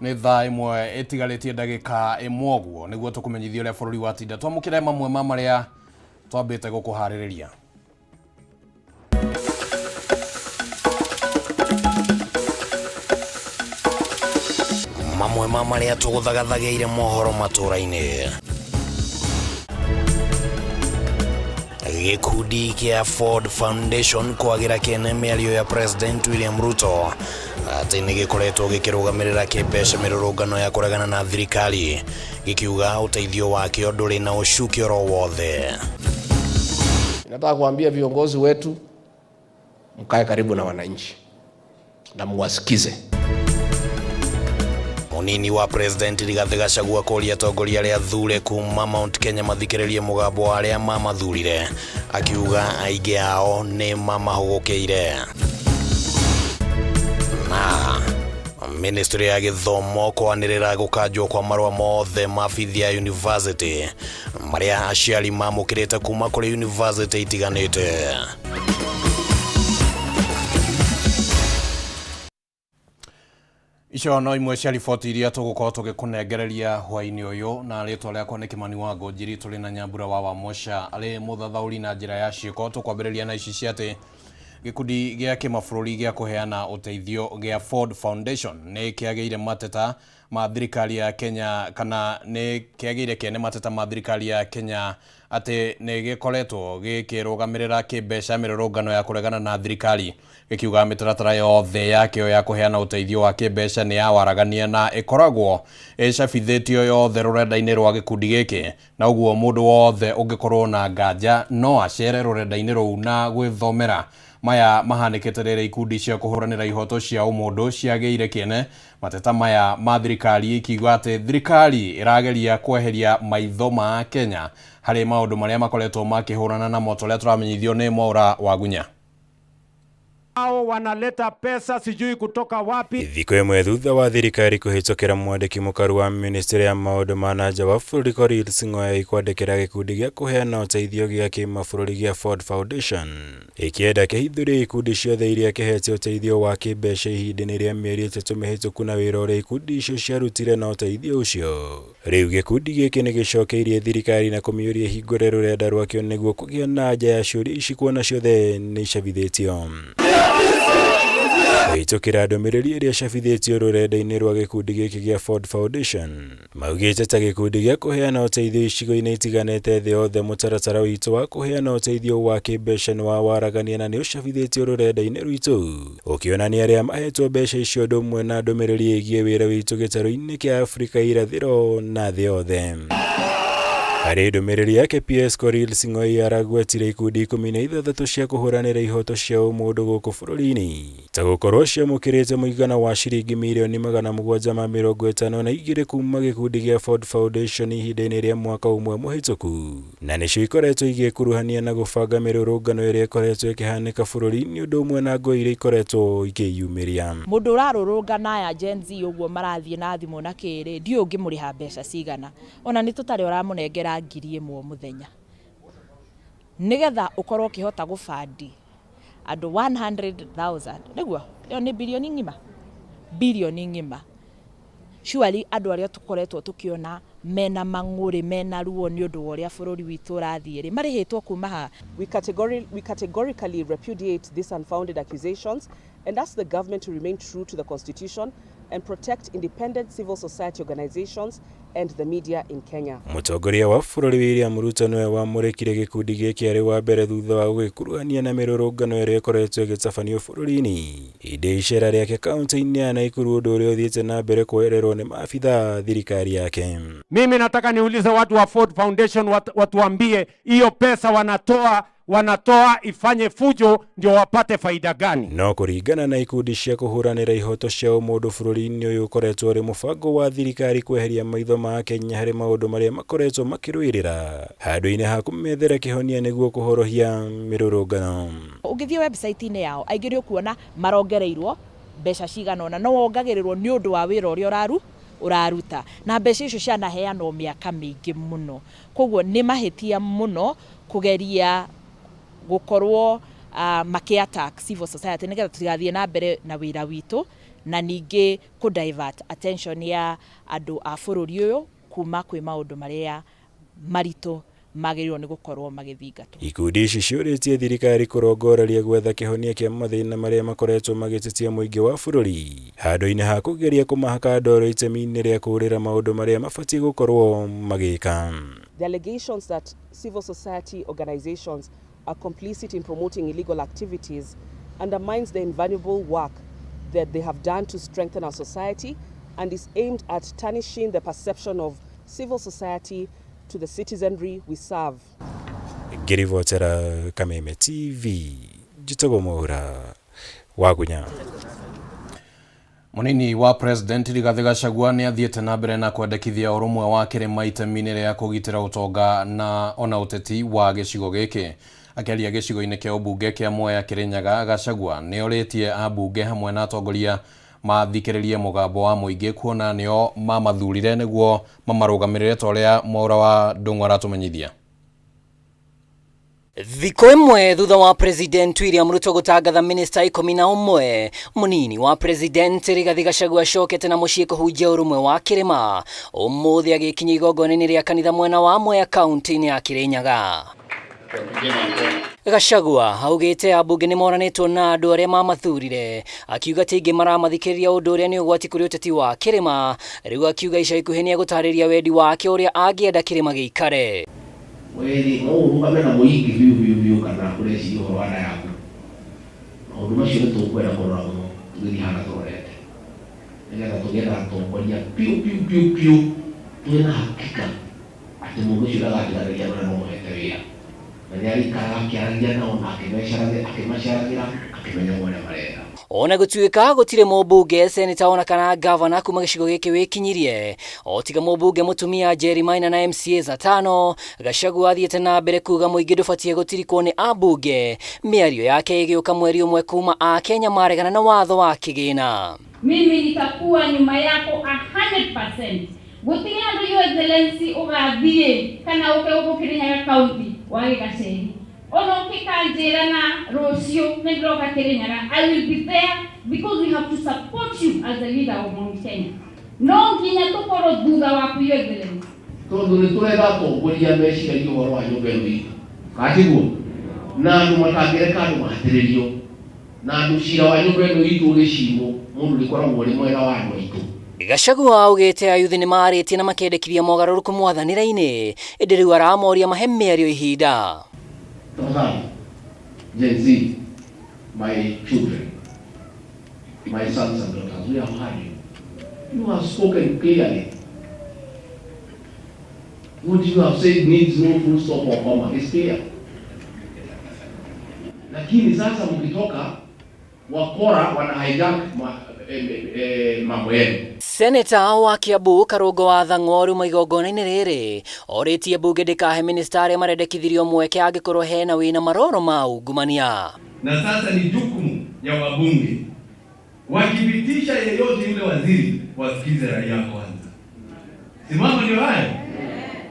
Nĩ thaa ĩmwe ĩtigarĩtie ndagĩka ĩmwe ũguo nĩguo tũkũmenyithie ũrĩa bũrũri watinda. Twamũkĩre mamwe ma marĩa twambĩte gũkũharĩrĩria. Mamwe ma marĩa tũgũthagathagĩire mohoro matũra-inĩ. Gĩkundi kĩa Ford Foundation kwagĩra kĩene mĩario ya President William Ruto atĩ nĩ gĩkoretwo gĩkĩrũgamĩrĩra kĩmbeca mĩrũrũngano ya kũregana na thirikari, gĩkiuga ũteithio wakĩo ndũrĩ na ũcuke oro wothe. Nataka kuambia viongozi wetu mkae karibu na wananchi na muwasikize. Munini wa President Rigathi Gachagua kũria atongoria arĩa athure kuma Mount Kenya mathikĩrĩrie mũgambo wa arĩa mamathurire, akiuga aingĩ ao nĩ mamahũgũkĩire. Na Ministry ya gĩthomo kwanĩrĩra gũkanjwo kwa marũa mothe ma bithi ya university marĩa aciari mamũkĩrĩte kuma kũrĩ university itiganĩte. Icio no imwe cia riboti iria tũgũkorwo tũgĩkũnengereria hwainĩ ũyũ, na rĩtwa rĩakwa nĩ Kĩmani wa Ngũnjiri. Tũrĩ na Nyambura wa Wamũca arĩ mũthathaũri na njĩra ya ciĩko. Tũkwambĩrĩria na ici cia atĩ gĩkundi gĩa kĩmabũrũri gĩa kũheana ũteithio gĩa Ford Foundation nĩ kĩagĩire mateta ma thirikari ya Kenya, kana nĩ kĩagĩire kĩene mateta ma thirikari ya Kenya atĩ nĩ gĩkoretwo gĩkĩrũgamĩrĩra kĩmbeca mĩrũrũngano ya kũregana na thirikari, gĩkiuga mĩtaratara yothe yakĩo ya kũheana ũteithio wa kĩmbeca nĩ ya waragania na ĩkoragwo ĩcabithĩtio yothe rũrenda-inĩ rwa gĩkundi gĩkĩ, na ũguo mũndũ wothe ũngĩkorwo na nganja no acere rũrenda-inĩ rũu na gwĩthomera. Maya mahanĩkĩte rĩrĩa ikundi cia kũhũranĩra ihoto cia ũmũndũ ciagĩire kĩene mateta maya ma thirikari, ikiuga atĩ thirikari ĩrageria kweheria maitho ma Kenya harĩ maũndũ marĩa makoretwo makĩhũrana namo, ta ũrĩa tũramenyithio nĩ Mwaũra wa Gunya. Hao wanaleta pesa sijui kutoka wapi. Thikũ ĩmwe thutha wa thirikari kũhĩtũkĩra mwandĩki mũkaru wa ministry ya maũndũ ma na nja wa bũrũri Korir Sing'oei kwandĩkĩra gĩkundi gĩa kũheana ũteithio gĩa kĩmabũrũri gĩa Ford Foundation ĩkĩenda kĩhithũrie ikundi ciothe iria kĩhete ũteithio wa kĩmbeca ihinda-inĩ rĩa mĩeri 3 mĩhĩtũku na wĩra ũrĩa ikundi icio ciarutire na ũteithio ũcio. Rĩu gĩkundi gĩkĩ nĩ gĩcokeirie thirikari na kũmĩũria ĩhingũre rũrenda rwakĩo nĩguo kũgĩa na anja ya ciũria ici kuona ciothe nĩ icabithĩtio. Kũhĩtũkĩra ndũmĩrĩri ĩrĩa ĩcabithĩtio rũrenda-inĩ rwa gĩkundi gĩkĩ gĩa Ford Foundation, maugĩte ta gĩkundi gĩa kũheana ũteithio icigo-inĩ itiganĩte thĩ yothe, mũtaratara witũ wa kũheana ũteithio wa kĩmbeca nĩ wa waragania na nĩ ũcabithĩtio rũrenda-inĩ rwitũ, ũkĩonania arĩa mahetwo mbeca icio ũndũ ũmwe na ndũmĩrĩri ĩgiĩ wĩra witũ gĩtarũ-inĩ kĩa Afrika ya irathĩro na thĩ yothe. Harĩ ndũmĩrĩri yake, PS Korir Sing'oei aragwetire ikundi 16 cia kũhũranĩra ihoto cia ũmũndũ gũkũ bũrũri-inĩ ta gũkorwo ciamũkĩrĩte mũigana wa ciringi mirioni 752 kuma gĩkundi gĩa Ford Foundation ihinda-inĩ rĩa mwaka ũmwe mũhĩtũku, na nĩcio ikoretwo igĩkuruhania na gũbanga mĩrũrũngano ĩrĩa ĩkoretwo ĩkĩhanĩka bũrũri-inĩ ũndũ ũmwe na ngũĩ iria ikoretwo ikĩyumĩria. Mũndũ ũrarũrũngana aya Gen Z ũguo marathiĩ na thimũ na kĩrĩ, ndiũĩ ũngĩmũrĩha mbeca cigana. Ona nĩ tũtarĩ ũramũnengera 1000 o mũthenya. Nĩgetha ũkorwo ũkĩhota gũbandi andũ 100,000, nĩguo? Ĩyo nĩ birioni ng'ima? Birioni ng'ima. Surely andũ arĩa tũkoretwo tũkĩona mena mang'ũrĩ, mena ruo nĩ ũndũ wa ũrĩa bũrũri witũ ũrathiĩ rĩ, marĩhĩtwo kuma ha? We categorically repudiate these unfounded accusations and ask the government to remain true to the Constitution and protect independent civil society organizations and the media in Kenya. Mũtongoria wa bũrũri William Ruto nĩwe wamũrĩkire gĩkundi gĩkĩ arĩ wa mbere thutha wa gũgĩkuruhania na mĩrũrũngano ĩrĩa ĩkoretwo ĩgĩtabanio bũrũri-inĩ hĩndĩ ya icera rĩake kaunti-inĩ ya Nakuru, ũndũ ũrĩa ũthiĩte na mbere kuoererwo nĩ maabitha thirikari yake. Mimi nataka niulize watu wa Ford Foundation watuambie hiyo pesa wanatoa ifanye fujo ndio wapate faida gani? No kũringana na ikundi cia kũhũranĩra ihoto cia ũmũndũ bũrũri-inĩ ũyũ, ũkoretwo ũrĩ mũbango wa thirikari kweheria maitho ma Kenya harĩ maũndũ marĩa makoretwo makĩrũĩrĩra handũ-inĩ ha kũmethera kĩhonia nĩguo kũhorohia mĩrũrũngano. Ũngĩthiĩ website-inĩ yao, aingĩ nĩ ũkuona marongereirwo mbeca cigana ũna, no wongagĩrĩrwo nĩ ũndũ wa wĩra ũrĩa ũraruta, na mbeca icio cianaheanwo mĩaka mĩingĩ mũno. Koguo nĩ mahĩtia mũno kũgeria gũkorwo makĩ attack civil society nĩgetha tũtigathiĩ na mbere na wĩra witũ. Na ningĩ kũ divert attention ya andũ a bũrũri ũyũ kuma kwĩ maũndũ marĩa maritũ magĩrĩirwo nĩ gũkorwo magĩthingatwo. Ikundi ici ciũrĩtie thirikari kũrongoreria gwetha kĩhonia kĩa mathĩna marĩa makoretwo magĩtetia mũingĩ wa bũrũri handũ-inĩ ha kũgeria kũmahaka ndoro itemi-inĩ rĩa kũũrĩra maũndũ marĩa mabatiĩ gũkorwo magĩka. The allegations that civil society organizations are complicit in promoting illegal activities undermines the invaluable work that they have done to strengthen our society and is aimed at tarnishing the perception of civil society to the citizenry we serve. Ngĩribotera Kameme TV, njĩtagwo Mwaura Wagunya. Munini wa President Rigathi Gachagua nĩ athiĩte na mbere na kwendekithia ũrũmwe wa kĩrĩma itemi-inĩ rĩa kũgitĩra ũtonga na ona ũteti wa gĩcigo gĩkĩ. Akĩaria gĩcigo-inĩ kĩa ũmbunge kĩa Mwea Kĩrĩnyaga, Gachagua nĩ orĩtie ambunge hamwe na atongoria mathikĩrĩrie mũgambo wa mũingĩ kuona nĩo mamathurire nĩguo mamarũgamĩrĩre ta ũrĩa Mwaura wa Ndung'u aratũmenyithia. Thikũ ĩmwe thutha wa President William Ruto gũtangatha minista 11, mũnini wa President Rigathi Gachagua acokete na mũciĩ kũhunjia ũrũmwe wa kĩrĩma, ũmũthĩ agĩkinya igongona-inĩ rĩa kanitha mwena wa Mwea kaunti-inĩ ya Kĩrĩnyaga. Gachagua augĩte ambunge nĩ moranĩtwo na andũ arĩa mamathurire, akiuga ti aingĩ maramathikĩrĩria ũndũ ũrĩa nĩ ũgwati kũrĩ ũteti wa kĩrĩma. Rĩu akiuga ica ikuhĩ nĩ egũtarĩria wendi wake ũrĩa angĩenda kĩrĩma gĩikare. Weri no ũrũgame na mũingĩ biũ biũ biũ kana ũreciria ũhoro wa nda yaku. Maũndũ macio nĩ tũkwenda kũrora mũno tũgĩthiĩ haha tũrorete, nĩgetha tũgĩe na atongoria biũ biũ biũ biũ twĩna hakika atĩ mũndũ ũcio ndagatiganĩria arĩa mamũhete wĩra, na nĩ arĩikaraga akĩaragia nao na akĩmaceragĩra akĩmenyaga ũrĩa marenda. Ona gũtuĩka gũtirĩ mũmbunge, seneta ona kana gavana kuma gĩcigo gĩkĩ wĩkinyirie, o tiga mũmbunge mũtumia Jerry Maina na MCAs atano, Gachagua athiĩte na mbere kuga mũingĩ ndũbatiĩ gũtirikwo nĩ ambunge. Mĩario yake ĩgĩũka mweri ũmwe kuma Akenya maregana na watho wa kĩgĩna. Mimi nitakuwa nyuma yako 100%. Gũtirĩ handũ Your Excellency ũgathiĩ kana ũke gũkũ Kĩrĩnyaga County wage gaceri. Ona ũkĩkanjĩra na rũciũ nĩ ndĩroka Kĩrĩnyaga, I will be there because we have to support you as the leader of Mount Kenya. No nginya tũkorwo thutha waku Your Excellency. Tondũ nĩ tũretha atongoria meciragia ũhoro wa nyũmba ĩno itũ, kana tiguo? Na andũ matangĩreka andũ mahatĩrĩrio, na andũ cira wa nyũmba ĩno itũ ũgĩcirwo mũndũ rĩkoragwo rĩ mwena wa andũ aitũ. Gachagua augĩte ayuthi nĩ marĩtie na makendekithia mogarũrũku mwathanĩre-inĩ, ĩndĩ rĩu aramoria mahe mĩario ihinda. Tafadhali, Gen Z, my children, my sons and daughters, we have heard you. You have spoken clearly. What you have said needs no full stop or comma. It's clear. Lakini sasa mkitoka wakora wana hijack mambo yenu. Seneta wa Kiambu Karungo wa Thang'wa rĩu igongona-inĩ rĩrĩ orĩtie mbunge ndĩkahe minista arĩa marendekithirio mweke angĩkorwo hena wĩna maroro ma ungumania. Na sasa ni jukumu ya wabunge wakipitisha yeyote yule waziri wasikize raia kwanza. Simama ndio hayo.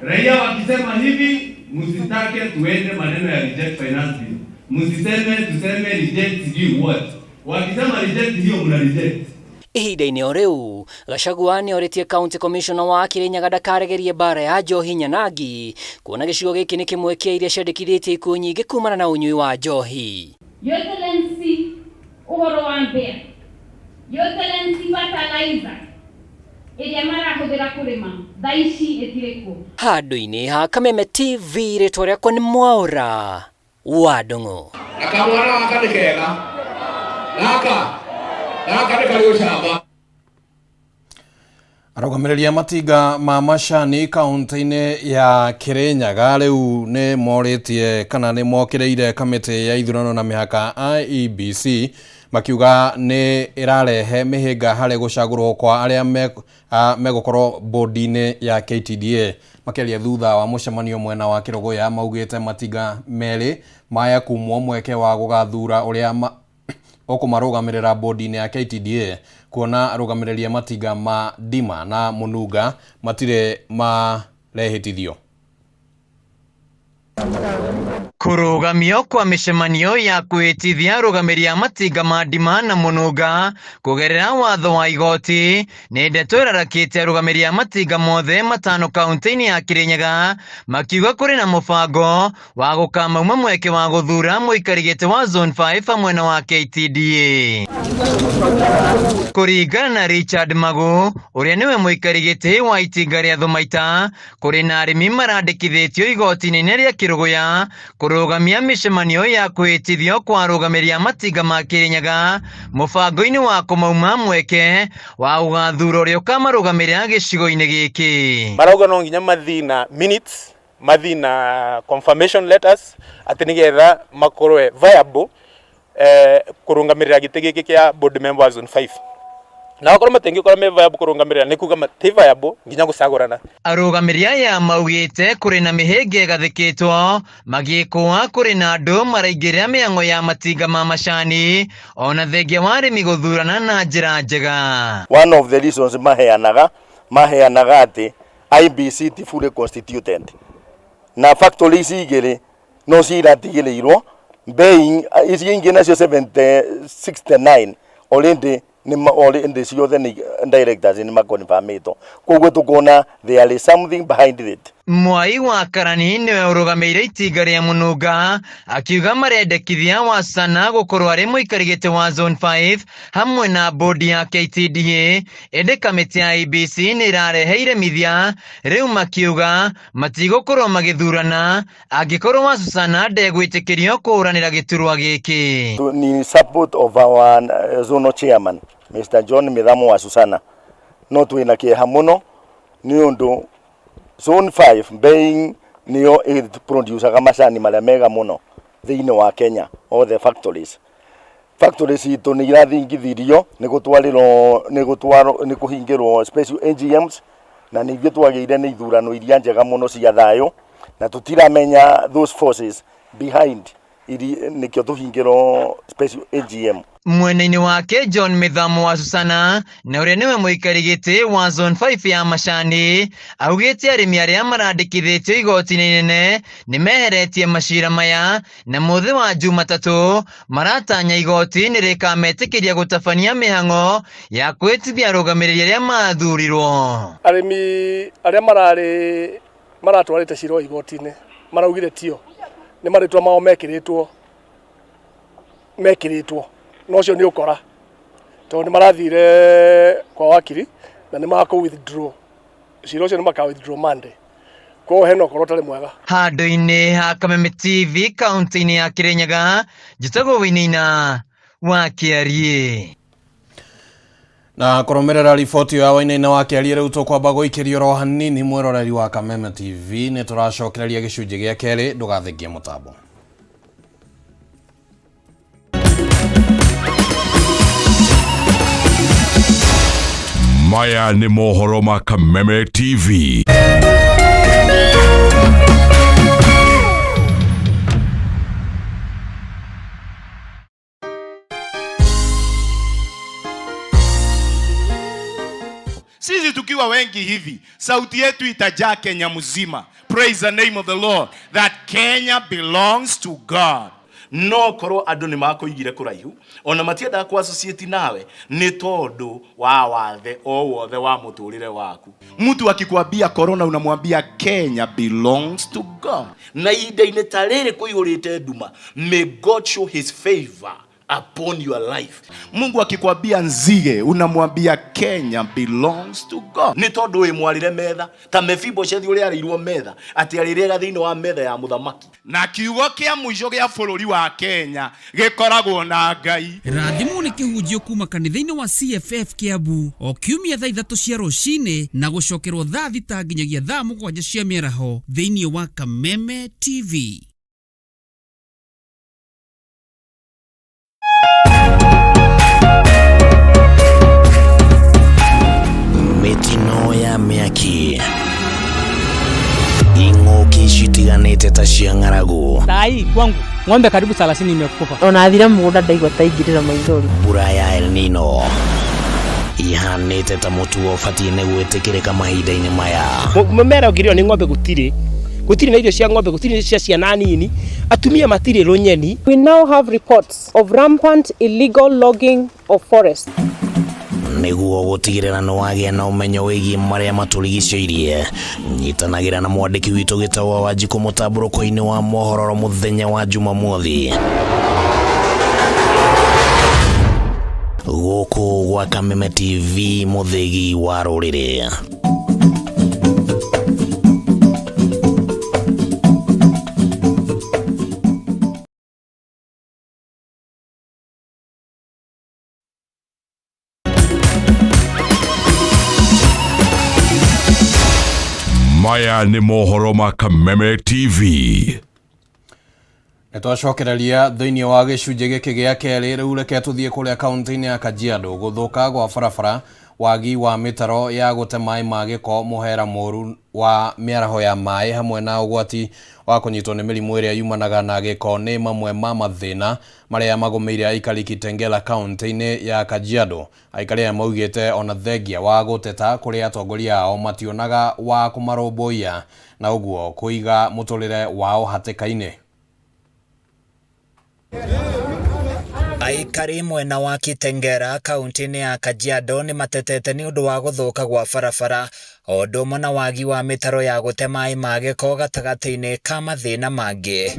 Raia wakisema hivi, msitake tuende maneno ya reject finance bill. Msiseme tuseme reject sijui what. Wakisema reject hiyo mna reject. Ihinda-inĩ o rĩu Gachagua nĩ orĩtie county commissioner wa Kirinyaga ndakaregerie mbara ya njohi nyanangi, kuona gĩcigo gĩkĩ nĩ kĩmwe kĩa iria ciandĩkithĩtie ikuũ nyingĩ kumana na ũnyui wa njohi. Your Excellency, ũhoro wa mbĩa. Your Excellency, fertilizer ĩrĩa marahũthĩra kũrĩma thaa ici ĩtirĩ kuo. Handũ-inĩ ha Kameme TV, rĩtwa rĩakwa nĩ Mwaura wa Ndung'u. Na kamwana gaka nĩ kega. Gaka. Gaka nĩ karĩ ũcamba. Arũgamĩrĩri a matinga ma macani kaunti-inĩ ya Kirinyaga rĩu nĩ morĩtie kana nĩ mokĩrĩire kamĩtĩ ya ithurano na mĩhaka IEBC makiuga nĩ ĩrarehe mĩhĩnga harĩ gũcagũrwo kwa arĩa megũkorwo bodi-inĩ ya KTDA. Makĩaria thutha wa mũcemanio mwena wa Kĩrũgũya maugĩte matinga merĩ maya kumwo mweke wa gũgathura ũrĩa ũkũmarũgamĩrĩra bodi-inĩ ya KTDA, kuona arũgamĩrĩri a matinga ma Ndima na Mũnunga matirĩ marehĩtithio. Kũrũgamio kwa mĩcemanio ya kwĩhĩtithia arũgamĩrĩri a matinga ma ndima na mũnunga kũgerera watho wa igoti nĩ ndeto ĩrarakĩte arũgamĩrĩri a matinga mothe matano kaunti-inĩ ya Kirinyaga makiuga kũrĩ na mũbango wa gũkamauma mweke wa gũthura mũikari gĩtĩ wa Zone 5 hamwe na wa KTDA. Kũringana na Richard Magu ũrĩa nĩwe mũikari gĩtĩ wa itinga rĩa Thumaita, kũrĩ na arĩmi marandĩkithĩtio igoti-inĩ rĩa Kĩrũgũya kũrũgamia mĩcemanio ya kwĩhĩtithio kwa arũgamĩrĩri a matinga ma Kirinyaga mũbango-inĩ wa kũmauma mweke wa gũgathura ũrĩa ũkamarũgamĩrĩra gĩcigo-inĩ gĩkĩ. Marauga no nginya mathi na minutes, mathi na confirmation letters atĩ nĩgetha makorwe viable kũrũgamĩrĩra gĩtĩ gĩkĩ kĩa board member wa zone 5. Na okorwo matingĩkorwo me viable kũrũgamĩrĩra nĩ kuga ti viable nginya gũcagũrana. Arũgamĩrĩri aya maugĩte kũrĩ na mĩhĩnga ĩgathĩkĩtwo magĩkũa kũrĩ na andũ maraingĩrĩra mĩhang'o ya matinga ma macani ona thengia wa arĩmi gũthurana na njĩra njega. One of the reasons maheanaga atĩ IEBC ti fully constituted na factory ici igĩrĩ no ciratigĩrĩirwo being ici ingĩ nacio 70 69 already nĩ already ciothe nĩ directors nĩ makonfirmĩtwo, koguo tũkona there is something behind it. Mwai wa Karani nĩwe ũrũgamĩire itinga rĩa Mũnunga akiuga marendekithia Wasana gũkorwo arĩ mũikari gĩtĩ wa Zone 5 hamwe na bodi ya KTDA, ĩndĩ kamĩtĩ ya IEBC nĩ ĩrarehe iremithia rĩu makiuga matigũkorwo magĩthurana angĩkorwo Wasusana ndegwĩtĩkĩrio kũhũranĩra gĩturwa gĩkĩ. Ni support of our zonal chairman Mr. John Mithamo wa Susana no twĩna kĩeha mũno nĩ ũndũ Zone 5 being nĩyo ĩproducaga macani marĩa mega mũno thĩinĩ wa Kenya, all the factories citũ nĩ irathingithirio nĩ gũtwarĩrwo nĩ gũtwarwo nĩ kũhingĩrwo special AGMs na ningĩ twagĩire nĩ ithurano iria njega mũno cia thayũ na tũtiramenya those forces behind iri nĩkĩo tũhingĩrwo special AGM. Mwena-inĩ wake John Mithamo wa Susana na ũrĩa nĩwe mũikari gĩtĩ wa Zone 5 ya macani augĩte arĩmi arĩa marandĩkithĩtio igoti-inĩ inene nĩ meheretie macira maya na mũthĩ wa Jumatatũ maratanya igoti nĩ rĩkametĩkĩria gũtabania mĩhang'o ya kwĩtithia arũgamĩrĩri arĩa mathurirwo. Arĩmi arĩa maratwarĩte cira igoti-inĩ maraugire tio nĩ marĩtwa mao mekĩrĩtwo no ũcio nĩ ũkora tondũ nĩ marathire kwa wakiri na nĩ makũ withdraw cira ũcio, nĩ maka withdraw Monday, koguo hena ũkora ũtarĩ mwega. Handũ-inĩ ha Kameme TV kaunti-inĩ ya Kirinyaga, njĩtagwo Wainaina wa Kĩariĩ. Na kũrũmĩrĩra riboti ya Wainaina wa Kĩariĩ rĩu tũkwamba gũikĩrio oro hanini mwĩroreri wa Kameme TV nĩ tũracokereria gĩcunjĩ gĩa kerĩ, ndũgathengie mũtambo. Maya nĩ mohoro ma Kameme TV. Sisi tukiwa wengi hivi, sauti yetu itajaa Kenya mzima. Praise the name of the Lord that Kenya belongs to God. No korwo andũ nĩ makũigire kũraihu ona matiendaga kũ associate nawe nĩ tondũ wa wathe o wothe wa mũtũrĩre waku. Mtu akikwambia corona unamwambia Kenya belongs to God. Na ihinda-inĩ ta rĩrĩ kũihũrĩte nduma, may God show his favor upon your life. Mungu akikwambia nzige unamwambia Kenya belongs to God. Nĩ tondũ wĩ mwarĩre metha ta Mefiboshethi ũrĩa arĩirwo metha atĩ arĩrĩaga thĩinĩ wa metha ya mũthamaki. Na kiugo kĩa mũico gĩa bũrũri wa Kenya gĩkoragwo na Ngai. Rathimwo nĩ kĩhunjio kuma kanitha-inĩ wa CFF Kiambu o kiumia thaa 3 cia rũcinĩ na gũcokerwo thaa 6 nginyagia thaa 7 cia mĩaraho thĩinĩ wa Kameme TV. Mĩtino ya mĩaki, ing'ũki citiganĩte ta cia ng'aragu, Sai kwangu ng'ombe karibu 30 imekufa. Ona athire mũgũnda ndaigua ta ingĩrĩra maithori. Mbura ya El Nino ihanĩte ta mũtugo ũbatiĩ nĩ gwĩtĩkĩrĩka mahinda-inĩ maya. Mũmera ũngĩrĩo nĩ ng'ombe gũtirĩ. Gũtirĩ na irio cia ng'ombe, gũtirĩ cia ciana nini, atumia matirĩ rũnyeni. We now have reports of rampant illegal logging of forests. Nĩguo gũtigĩrĩra nĩ wagĩa na ũmenyo wĩgiĩ marĩa matũrigicĩirie, nyitanagĩra na mwandĩki witũ Gĩtaũ wa Wanjikũ mũtambũrũko-inĩ wa mohoro mũthenya wa Jumamothi. Gũkũ gwa Kameme TV, mũthĩgi wa rũrĩrĩ. Maya nĩ mohoro ma Kameme TV. Nĩ twacokereria thĩinĩ wa gĩcunjĩ gĩkĩ gĩa kerĩ. Rĩu reke tũthiĩ kũrĩa kaunti-inĩ ya Kajiado. Gũthũka gwa barabara, wagi wa mĩtaro ya gũte maĩ ma gĩko, mũhera mũru wa mĩaraho ya maĩ hamwe na ũgwati wa kũnyitwo nĩ mĩrimũ ĩrĩa yumanaga na gĩko nĩ mamwe ma mathĩna marĩa magũmĩire aikari Kitengela kaunti-inĩ ya Kajiado. Aikari aya maugĩte ona thengia wa gũteta kũrĩ atongoria ao mationaga wa kũmarũmbũiya na ũguo kũiga mũtũrĩre wao hatĩka-inĩ. Aikari mwena wa Kitengela kaunti-inĩ ya Kajiado nĩ matetete nĩ ũndũ wa gũthũka gwa barabara o ũndũ ũmwe na wagi wa mĩtaro ya gũte maĩ ma gĩko gatagatĩ-inĩ ka mathĩna mangĩ.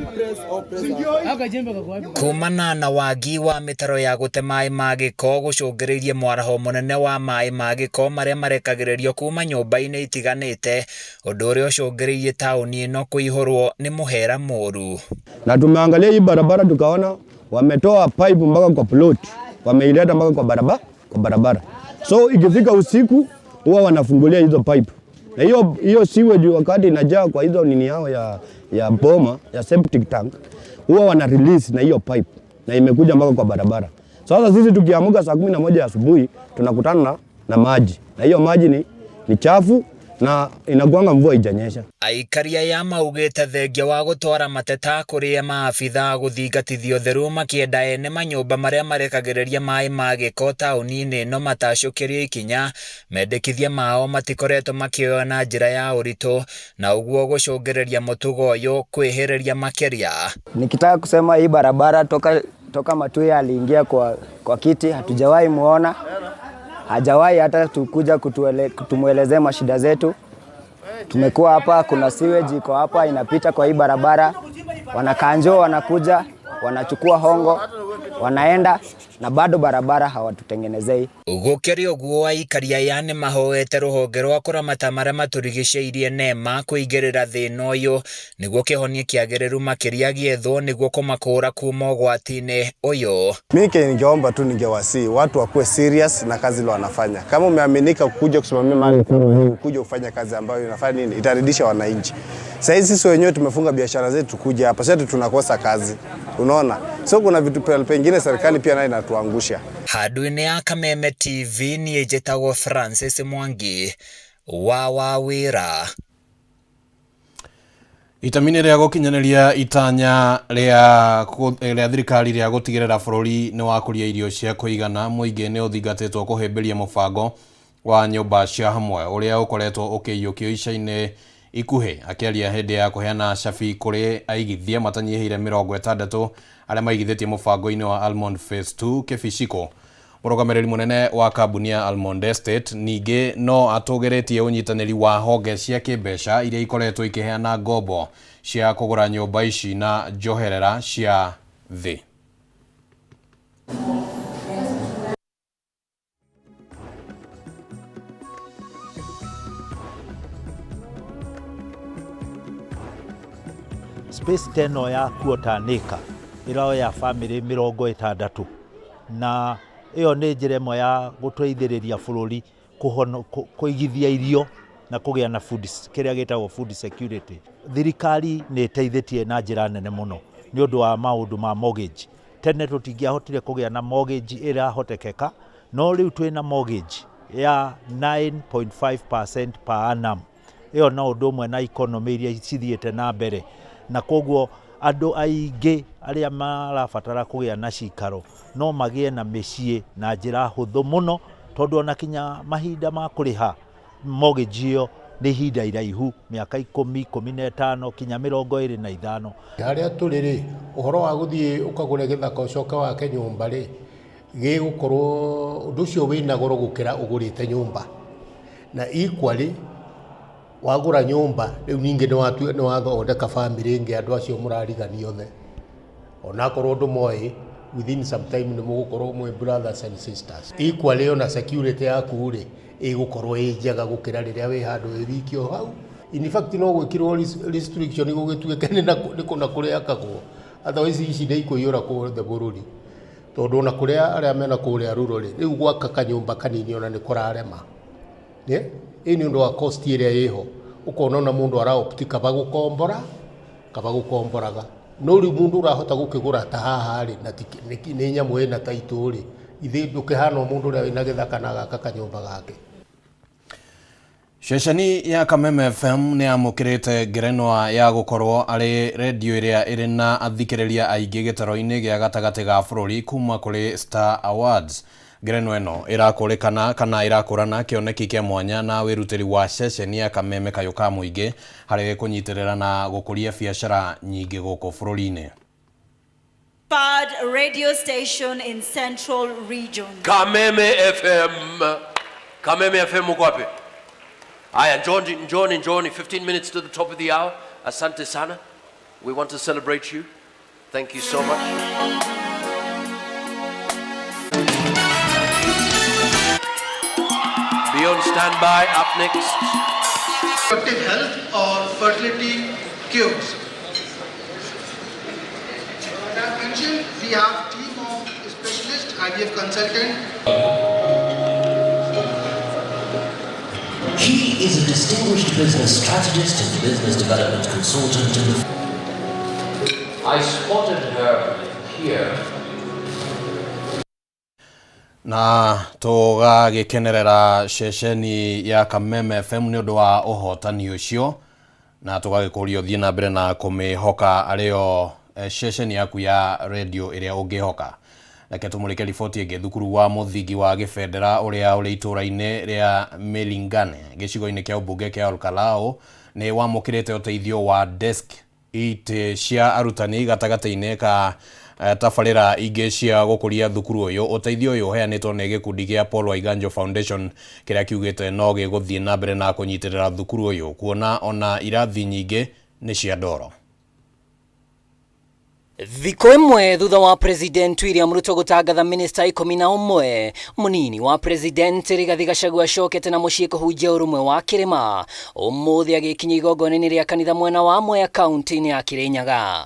Kumana na wagi wa mĩtaro ya gũte maĩ ma gĩko gũcũngĩrĩirie mwaraho mũnene wa maĩ ma gĩko marĩa marekagĩrĩrio kuma nyũmba-inĩ itiganĩte, ũndũ ũrĩa ũcũngĩrĩirie taũni ĩno kũihũrwo nĩ mũhera mũru. Na tumeangalia hii barabara tukaona wametoa pipe mpaka kwa plot, wameileta mpaka kwa barabara, kwa barabara. So ikifika usiku huwa wanafungulia hizo pipe. Na hiyo hiyo sewage wakati inajaa kwa hizo nini yao ya boma ya septic tank, huwa wana release na hiyo pipe na imekuja mpaka kwa barabara. Sasa sisi tukiamuka saa 11 asubuhi tunakutana na maji, na hiyo maji ni chafu na inakuanga mvua haijanyesha. Aikari aya maugĩte thengia wa gũtwara mateta kũrĩ maabitha gũthingatithia ũtheru, makĩenda ene manyũmba marĩa marekagĩrĩria maĩ ma gĩko taũni-inĩ ĩno matacũkĩrio ikinya, mendekithia mao matikoretwo makĩoywo na njĩra ya ũritũ na ũguo gũcũngĩrĩria mũtugo ũyũ kwĩhĩrĩria makĩria. Nikitaka kusema hii barabara toka Matuya aliingia kwa kiti hatujawahi muona, hajawahi hata tukuja kutumwelezea mashida zetu. Tumekuwa hapa, kuna sewage iko hapa inapita kwa hii barabara, wanakanjo wanakuja wanachukua hongo wanaenda na bado barabara hawatutengenezei. Gũkĩrĩ ũguo, aikari aya nĩ mahoete rũhonge rwa kũramata marĩa matũrigicĩirie NEMA kũingĩrĩra thĩna ũyũ nĩguo kĩhonia kĩagĩrĩru makĩria gĩethwo nĩguo kũmakũra kuma ũgwati-inĩ ũyũ. Mimi kenye ningeomba tu, ningewasihi watu wakuwe serious na kazi ile wanafanya. Kama umeaminika kuja kusimamia mali kama hii, kuja kufanya kazi ambayo inafanya nini, itaridisha wananchi. Sasa hizi sisi wenyewe tumefunga biashara zetu kuja hapa, sasa tunakosa kazi. Unaona? So kuna vitu pengine serikali pia nayo inatuangusha. Handũ-inĩ ya Kameme TV, niĩ njĩtagwo Francis Mwangi wa Wawĩra. Itemi-inĩ rĩa gũkinyanĩria itanya rĩa thirikari rĩa gũtigĩrĩra bũrũri nĩ wakũria irio cia kũigana, mũingĩ nĩ ũthingatĩtwo kũhĩmbĩria mũbango wa nyũmba cia hamwe ũrĩa ũkoretwo ũkĩiyũkio ica-inĩ ikuhĩ. Akĩaria hĩndĩ ya kũheana cabi kũrĩ aigithia matanyihĩire 60 arĩa maigithĩtie mũbango-inĩ wa Almond Phase 2 Kĩbicikũ, mũrũgamĩrĩri mũnene wa kambuni ya Almond Estate ningĩ no atũgĩrĩtie ũnyitanĩri wa honge cia kĩmbeca iria ikoretwo ikĩheana ngombo cia kũgũra nyũmba ici na njoherera cia thĩ. Space ta ĩno ya quarter an acre ĩroya bamĩrĩ 60, na ĩyo nĩ njĩra ĩmwe ya gũteithĩrĩria bũrũri kũigithia irio na kũgĩa na food, kĩrĩa gĩtagwo food security. Thirikari nĩ ĩteithĩtie na njĩra nene mũno nĩ ũndũ wa maũndũ ma mortgage. Tene tũtingĩahotire kũgĩa na mortgage ĩrahotekeka, no rĩu twĩna mortgage ya 9.5% per annum. Ĩyo no ũndũ ũmwe na economy iria cithiĩte na mbere, na koguo andũ aingĩ arĩa marabatara kũgĩa na cikaro no magĩe na mĩciĩ na njĩra hũthũ mũno, tondũ ona kinya mahinda ma kũrĩha mortgage ĩyo Nĩ ihinda iraihu, mĩaka ikũmi, 15, kinya 25. Harĩa tũrĩ rĩ, ũhoro wa gũthiĩ ũkagũre gĩthaka ũcoke wake nyũmba rĩ, gĩgũkorwo ũndũ ũcio wĩna goro gũkĩra ũgũrĩte nyũmba. Na equally, wagũra nyũmba, rĩu ningĩ nĩ wathondeka bamĩrĩ ĩngĩ andũ acio mũrarigania othe. Onakorwo ndũmoĩ, within some time nĩ mũgũkorwo mwĩ brothers and sisters. Equally ona security yaku rĩ, ĩgũkorwo ĩ njega gũkĩra rĩrĩa wĩ handũ wĩ wiki o hau. In fact no gwĩkĩrwo restriction gũgĩtuĩke nĩ kũna kũrĩakagwo. Otherwise ici nĩ ikũiyũra kuothe bũrũri. Tondũ ona kũrĩa arĩa mena kũrĩa rural rĩ, rĩu gwaka kanyũmba kanini ona nĩ kũrarema. Ĩ nĩ ũndũ wa cost ĩrĩa ĩho. Ũkona ona mũndũ ara opt kaba gũkombora, kaba gũkomboraga. No rĩu mũndũ ũrahota gũkĩgũra ta haha rĩ, na nĩ nyamũ ĩna title rĩ, githĩ ndũkĩhana o mũndũ ũrĩa wĩna gĩthaka na agaka kanyũmba gake. Ceceni ya Kameme FM nĩ yamũkĩrĩte ngerenwa ya gũkorwo arĩ redio ĩrĩa ĩrĩ na athikĩrĩria aingĩ gĩtaro-inĩ gĩa gatagatĩ ga bũrũri kuma kũrĩ Star Awards. Ngerenwa ĩno ĩrakũrĩkana kana ĩrakũrana kĩoneki kĩa mwanya na wĩrutĩri wa ceceni ya Kameme kayũ ka mũingĩ harĩ kũnyitĩrĩra na gũkũria biacara nyingĩ gũkũ bũrũri-inĩ. Third radio station in Central Region. Kameme FM. Kameme FM uko wapi? Aya, njoni, njoni, njoni. 15 minutes to the top of the hour. Asante sana. We want to celebrate you. Thank you so much. Be on standby. Up next. Reproductive health or fertility cures. As I mentioned, we have team of specialist IVF consultant. He is a distinguished business strategist and business development consultant in the I spotted her here. Na tũgagĩkenerera ceceni ya Kameme FM nĩ ũndũ wa ũhotani ũcio, na tũgagĩkũria ũthiĩ na mbere na kũmĩhoka arĩo ceceni yaku ya redio ĩrĩa ũngĩhoka. Reke tũmũrĩke riboti ĩngĩ. Thukuru wa mũthingi wa Gĩbendera ũrĩa ũrĩ itũũra-inĩ rĩa Mĩlingane gĩcigo-inĩ kĩa ũmbunge kĩa Olkalau nĩ wamũkĩrĩte ũteithio wa desk itĩ cia arutani gatagatĩ-inĩ ka tabarĩra ingĩ cia gũkũria thukuru ũyũ. Ũteithio ũyũ ũheanĩtwo nĩ gĩkundi kĩa Paul Waiganjo Foundation kĩrĩa kiugĩte no gĩgũthiĩ na mbere na kũnyitĩrĩra thukuru ũyũ kuona ona irathi nyingĩ nĩ cia ndoro. Thikũ ĩmwe thutha wa President William Ruto gũtangatha minista 11, mũnini wa President Rigathi Gachagua acokete na mũciĩ kũhunjia ũrũmwe wa kĩrĩma. Ũmũthĩ agĩkinya igongona-inĩ rĩa kanitha mwena wa Mwea kaunti-inĩ ya Kirinyaga.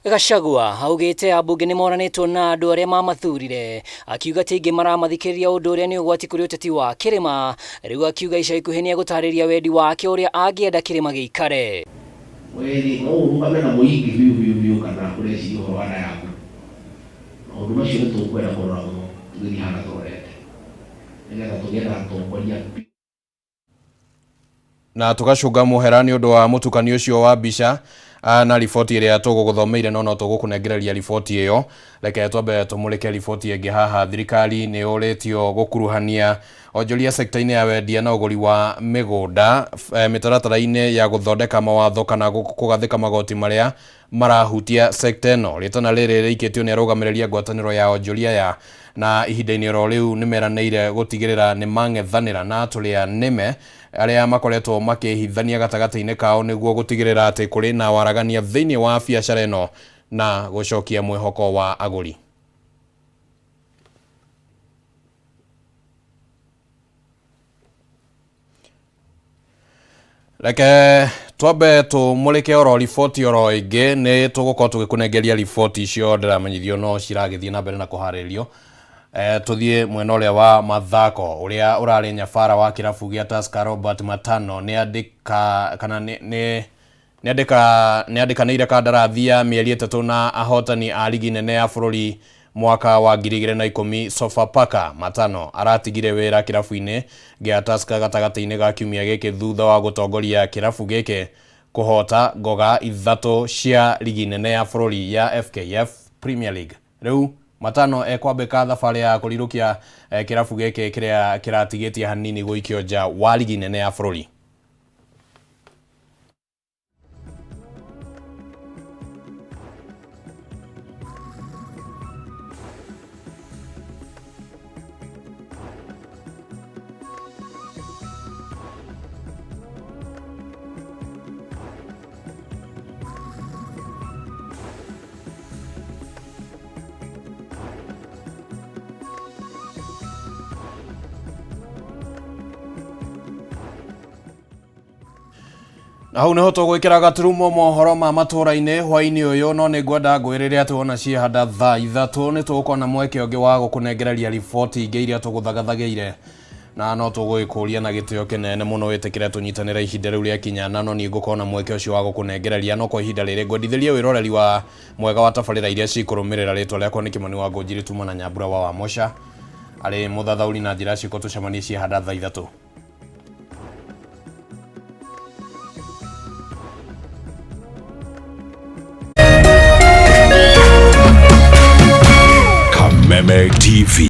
Gachagua augĩte ambunge nĩ moranĩtwo na andũ arĩa mamathurire, akiuga ti aingĩ maramathikĩrĩria ũndũ ũrĩa nĩ ũgwati kũrĩ ũteti wa kĩrĩma. Rĩu akiuga ica ikuhĩ nĩ egũtarĩria wendi wake ũrĩa angĩenda kĩrĩma gĩikare. Weri no ũrũgame na mũingĩ biũ biũ biũ kana ũreciria ũhoro wa nda yaku. Maũndũ macio nĩ tũkwenda kũrora mũno tũgĩthiĩ haha tũrorete nĩgetha tũgĩe na atongoria. Na tũgacũnga mũhera nĩ ũndũ wa mũtukanio ũcio wa mbica na riboti ĩrĩa tũgũgũthomeire, no no tũgũkũnengereria riboti ĩyo. Reke twambe tũmũrĩke riboti ĩngĩ haha. Thirikari nĩ yũrĩtio gũkuruhania onjoria sekta-inĩ ya wendia na ũgũri wa mĩgũnda mĩtaratara-inĩ ya gũthondeka mawatho kana kũgathĩka magoti marĩa marahutia sekta ĩno. Rĩtana rĩrĩ rĩikĩtio nĩ arũgamĩrĩri a ngwatanĩro ya onjoria ya na ihinda-inĩ oro rĩu nĩ meranĩire gũtigĩrĩra nĩ mang'ethanĩra na atũrĩa nĩme arĩa makoretwo makĩhithania gatagatĩ-inĩ kao nĩguo gũtigĩrĩra atĩ kũrĩ na waragania thĩinĩ wa biacara ĩno na gũcokia mwĩhoko wa agũri. Reke twambe tũmũrĩke oro riboti oro ĩngĩ, nĩ tũgũkorwo tũgĩkũnengeria riboti icio ndĩramenyithio no ciragĩthiĩ na mbere na kũharĩrĩrio. Tũthiĩ mwena ũrĩa wa mathako. Ũrĩa ũrarĩ nyabara wa kĩrabu gĩa Tusker Robert Matano nĩ andĩka kana nĩ nĩ andĩkanĩire kandarathi ya mĩeri 3 na ahotani a ligi nene ya bũrũri mwaka wa 2010 Sofapaka. Matano aratigire wĩra kĩrabu-inĩ gĩa Tusker gatagatĩ-inĩ ga kiumia gĩkĩ thutha wa gũtongoria kĩrabu gĩkĩ kũhota ngoga 3 cia ligi nene ya bũrũri ya FKF Premier League. Rĩu Matano ekwambĩka thabarĩ ya kũrirũkia kĩrabu gĩkĩ kĩrĩa kĩratigĩtie hanini gũikio nja wa ligi nene ya bũrũri. Na hau niho tũgwĩkĩra gaturumo mohoro ma matũra-inĩ hwaĩ-inĩ ũyũ, no nĩ ngwenda ngwĩrĩre atĩ wona ciehanda thaa 3 nĩ tũgũkorwo na mweke ũngĩ wa gũkũnengereria riboti ingĩ iria tũgũthagathagĩire, na no tũgũgĩkũria na gĩtĩo kĩnene mũno wĩtĩkĩre tũnyitanĩre ihinda rĩu rĩakinya, na no niĩ ngũkorwo na mweke ũcio wa gũkũnengereria. No kwa ihinda rĩrĩ ngwendithĩrie wĩroreri wa mwega wa tabarĩra iria cikũrũmĩrĩra. Rĩtwa rĩakwa nĩ Kĩmani wa Ngũnjiri, tuma na Nyambura wa Wamũca arĩ mũthathaũri na njĩra ciĩko. Tũcemanie ciehanda thaa 3. Kameme TV.